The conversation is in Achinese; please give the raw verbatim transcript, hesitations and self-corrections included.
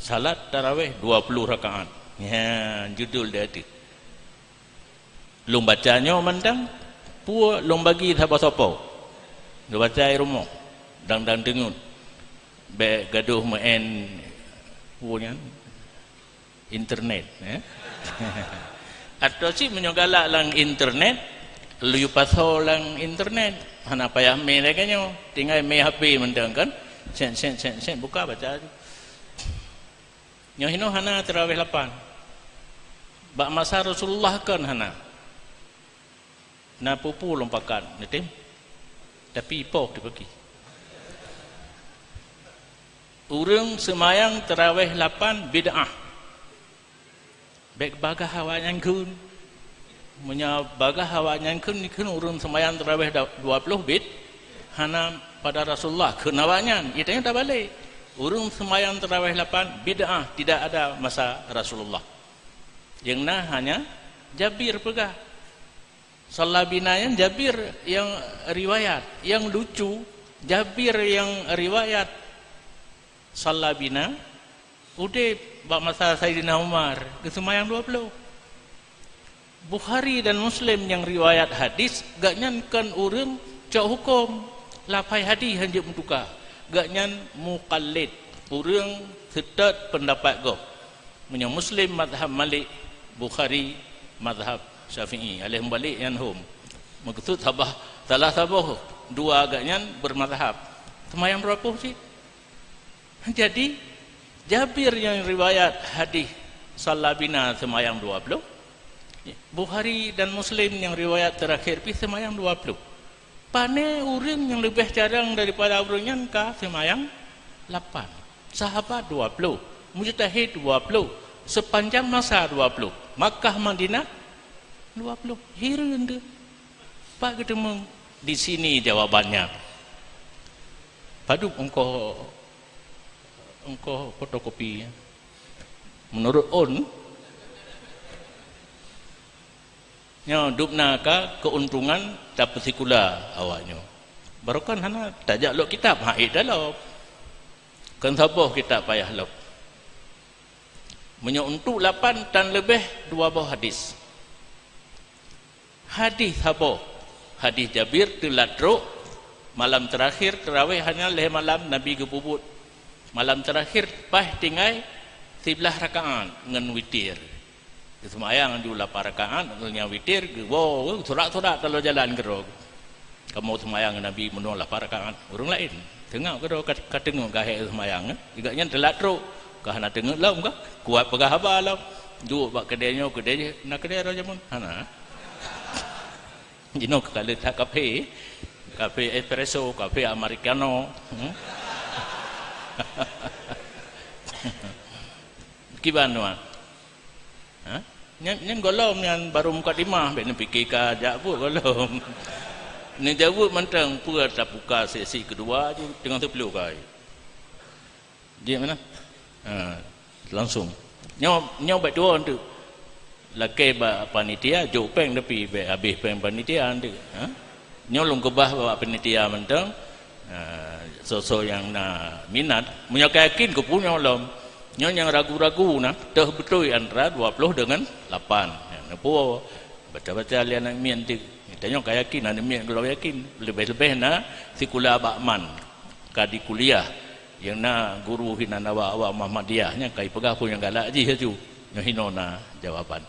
Salat tarawih dua puluh rakaat. Nyan judul dia tu. Lôn baca nyoe mantong, peue lôn bagi sapo-sapo. Lôn baca di rumoh, dang-dang teungeut. Bék gadoh meu'en, peue nyan, internet, eh? Atau cit meunyoe galak lam internet, laju pasoe lam internet. Hana payah mé lagée nyoe. Tinggai mé H P mantong kan. Set, set, set, set, buka baca. Nyoe hinoe hana tarawih lapan. Bak masa Rasulullah kon hana. Na peue-peue lom pakat, neutem. Tapi ipoh di paki. Ureuëng seumayang tarawih lapan bid'ah. Bék bagaih awaknyan kheun. Meunyoe bagaih awaknyan kheun, kheun ureuëng seumayang tarawih da-, dua ploh bid, hana pada Rasulullah kheun awaknyan. Itanya tabalek. Ureuëng seumayang tarawih lapan bid'ah, tidak ada masa Rasulullah. Nyang na hanya Jabir peugah. Shalla bina nyan Jabir nyang riwayat. Nyang lucu, Jabir nyang riwayat shalla bina udeb bak masa Saidina Umar, geuseumayang dua ploh. Bukhari dan Muslim nyang riwayat hadis, gobnyan kon ureuëng cok huköm, lafai hadis hanjeuet meutuka. Gobnyan muqallid, ureuëng seutôt peundapat gob. Meunyoe Muslim mazhab Malik, Bukhari mazhab Syafi'i. Aleh meubalek nyan hom. Meukeusut sabah, salah saboh dua gobnyan beumazhab. Seumayang dua ploh cit. Jadi, Jabir nyang riwayat hadis shalla bina seumayang dua ploh, Bukhari dan Muslim nyang riwayat teurakhir pih seumayang dua ploh. Pane ureuëng nyang leubeh carông daripada ureuëng nyan ka seumayang lapan. Sahabat dua ploh, mujtahid dua ploh, sepanjang masa dua ploh, Makkah Madinah dua ploh. Hireuen teuh. Pat geuteumeung? Di sini jawabannya. Padub engkoh, engkoh fotokopi. Menurut on, nyoe dubna ka keuntungan tapeusikula awaknyoe. Barokon hana tajak lok kitab, ha, ék dalom. Kon saboh kitab payah lom. Meunyoe untuk lapan tan leubeh dua boh hadis. Hadis saboh, hadis Jabir teulat trok, malam terakhir tarawih hanya lhée malam Nabi geupeubuet. Malam terakhir paih tinggai siblaih rakaat ngon witir. Geuseumayang ju lapan rakaat, ngon nyang witir geuwoe, surak-surak taloe jalan keudroe. Kamoe seumayang ngon Nabi meunoe lapan rakaat, ureuëng laén teungoh keudroe ka, ka teungoh gahée seumayang, eh? Gobnyan teulat trok, ka hana teungoh lom ka, kuat peugah haba lom. Duek bak keudée nyoe, keudée jih, na keudée droe jameun? Hana. Jinoe ka le that kafe, kafe espresso, kafe americano. Hmm? Kiban, Wan? Ha? Nyan, nyan gohlom nyan baru mukadimah, bék neupike ka jak buet gohlom. Neujak buet mantong peue tapuka sesi keudua ju teungoh teupluek kai. Jeuet meunan? Ha, langsung. Nyoe, nyoe bék tuwoe teuk. Lakée bak panitia, jok péng tapi bék habéh péng panitia teuk. Ha? Nyoe lôn keubah bak panitia mantong. Ha, soe-soe nyang na minat, meunyoe ka yakin, keupunyueng lom. Nyoe nyang ragu-ragu na, teuh beutôi antara dua ploh deungon lapan. Ha, neupuwoe, baca-baca lé aneuk miet teuk. Tanyoe ka yakin, aneuk miet gohlom yakin. Leubeh-leubeh na sikula bak man, ka di kuliah. Nyang na guru hinan awak-awak Muhammadiyah nyan ka ipeugah peue nyang galak jih laju. Nyoe hinoe na jawaban.